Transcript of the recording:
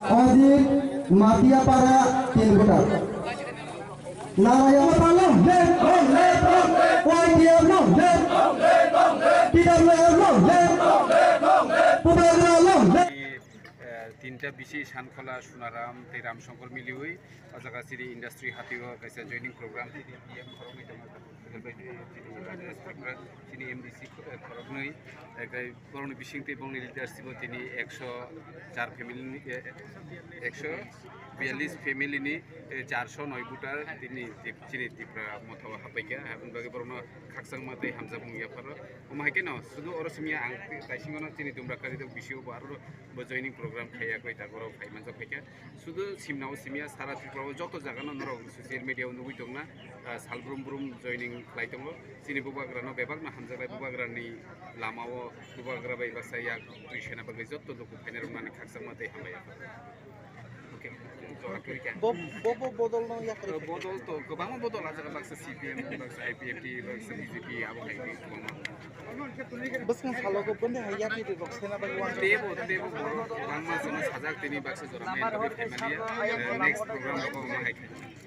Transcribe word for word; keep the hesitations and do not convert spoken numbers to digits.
Ajit Matiapara, tin voter. Narayana Pala, long live, long live, long live. Y T F, long live, long live, long live. T W F, long live, long live, long live. Bubagra, long live. Eh, tinta bisi Sankhola, Sunaram tei Ramshankar miliwi o jaga chini industry hatio kaisa joining program chini P M khoroknwi tongo, chini M D C khoroknwi, eh, borokni bisingtwi borokni leadership o tini ekso char family ni, eh, ekso biyallis family ni, eh, charso noi voter tini Trip-, chini Tripura motha o hapaikha, aboni bagwi borokno khakchangma tei hamjakmung yapharo. Omo hai kheno sudu oro simi ang taisingono chini Dumrakari dok bisio bo aro bo joining program khaiya koi ta borok phai manjak phaikha. Sudu simna o simya sara Tripura o joto jaga no norok social media o nugui tongna, ah, sal brum brum joining khlai tongo. Chini bubagra no bebak no hamjaklai bubagra ni lama o bubagra bai baksa yak twi sena bagwi joto luku phainai rok nani khakchangma tei hambai. Okay. Jora kuri kha. Bo, bo, bo bodol no yak kari kha. Bodol to kwbangma bodol ajak baksa C P M, baksa I P F T, baksa B J P abo hai kwbangma. Bwskang salo ko bwndwi hai yak kiri rok sena bagwi wan. Tebo, tebo borok bangma jono sajak tini baksa jora main twi phaimani, eh, next program rok omo hai khe.